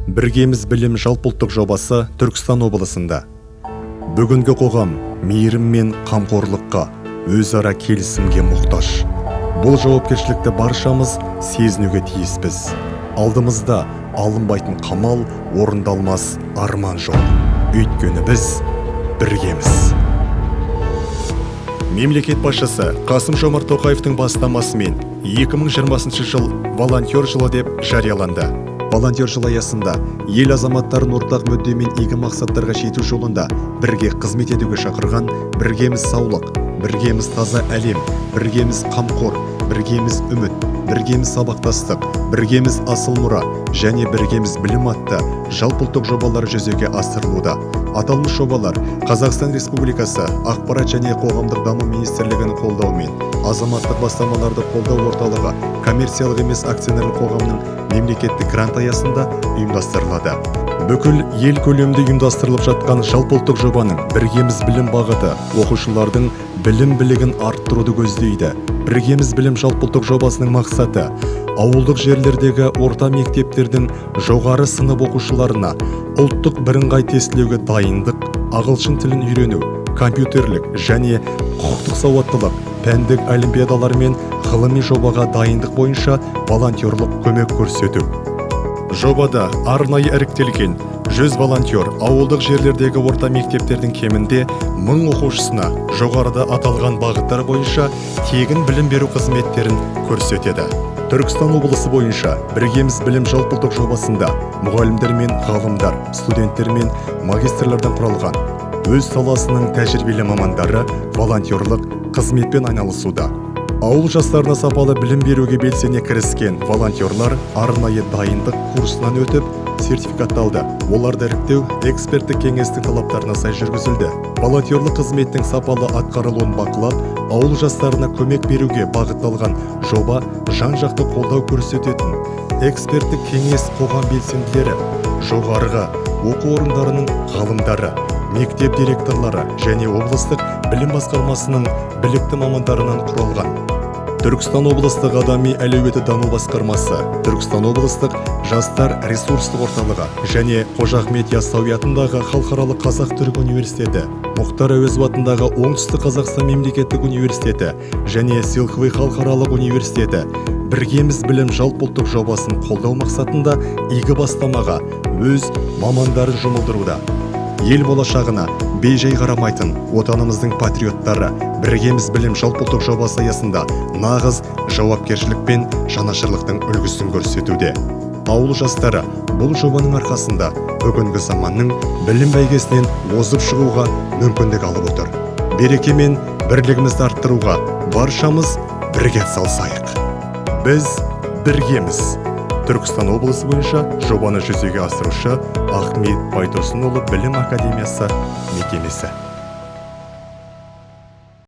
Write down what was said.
Біргеміз білім жалпыұлттық жобасы Түркістан облысында. Бүгінгі қоғам мейірім мен қамқорлыққа, өзара келісімге мұқтаж. Бұл жауапкершілікті баршамыз сезінуге тиіспіз. Алдымызда алынбайтын қамал, орындалмас арман жоқ. Өйткені біз біргеміз. Мемлекет басшысы Қасым Жомарт Тоқаевтың бастамасымен 2020 жыл волонтер жылы деп жарияланды. Волонтер жылы аясында ел азаматтарын ортақ мүдде мен игі мақсаттарға жету жолында бірге қызмет етуге шақырған «Біргеміз саулық», «Біргеміз таза әлем», «Біргеміз қамқор», «Біргеміз үміт», «Біргеміз сабақтастық», «Біргеміз асыл мұра» және «Біргеміз білім» атты жалпыұлттық жобалар жүзеге асырылуда. Аталмыш жобалар Қазақстан Республикасы Ақпарат және қоғамдық даму министрлігінің қолдауымен Азаматтық бастамаларды қолдау орталығы коммерциялық емес акционерлік қоғамның мемлекеттік грант аясында ұйымдастырылады. Бүкіл ел көлемінде ұйымдастырылып жатқан жалпыұлттық жобаның «Біргеміз білім» бағыты оқушылардың білім білігін арттыруды көздейді. «Біргеміз білім» жалпыұлттық жобасының мақсаты – ауылдық жерлердегі орта мектептердің жоғары сынып оқушыларына ұлттық бірыңғай тестілеуге дайындық, ағылшын тілін үйрену, компьютерлік және құқықтық сауаттылық, пәндік олимпиадалар мен ғылыми жобаға дайындық бойынша волонтерлық көмек көрсету. Жобада арнайы іріктелген 100 волонтер ауылдық жерлердегі орта мектептердің кемінде 1000 оқушысына жоғарыда аталған бағыттар бойынша тегін білім беру қызметтерін көрсетеді. Түркістан облысы бойынша «Біргеміз білім» жалпыұлттық жобасында мұғалімдер мен ғалымдар, студенттер мен магистрлерден құралған өз саласының тәжірибелі мамандары волонтерлық қызметпен айналысуда. Ауыл жастарына сапалы білім беруге белсене кіріскен волонтерлар арнайы дайындық курсынан өтіп, сертификатталды. Оларды іріктеу эксперттік кеңестің талаптарына сай жүргізілді. Волонтерлық қызметтің сапалы атқарылуын бақылап, ауыл жастарына көмек беруге бағытталған жоба жан-жақты қолдау көрсететін эксперттік кеңес қоғам белсенділері, жоғарғы оқу орындарының ғалымдары, мектеп директорлары және облыстық білім басқармасының білікті мамандарынан құралған. Түркістан облыстық адами әлеуеті даму басқармасы, Түркістан облыстық жастар ресурстық орталығы және Қожа Ахмет Яссауи атындағы Халықаралық қазақ-түрік университеті, Мұхтар Әуезов атындағы Оңтүстік Қазақстан мемлекеттік университеті және Силквей халықаралық университеті «Біргеміз білім» жалпыұлттық жобасын қолдау мақсатында игі бастамаға өз мамандарын жұмылдыруда. Ел болашағына бейжай қарамайтын отанымыздың патриоттары «Біргеміз білім» жалпыұлттық жобасы аясында нағыз жауапкершілік пен жанашырлықтың үлгісін көрсетуде. Ауыл жастары бұл жобаның арқасында бүгінгі заманның білім бәйгесінен озып шығуға мүмкіндік алып отыр. Береке мен бірлігімізді арттыруға баршамыз бірге атсалысайық. Біз біргеміз. Түркістан облысы бойынша жобаны жүзеге асырушы – Ахмет Байтұрсынұлы білім академиясы мекемесі.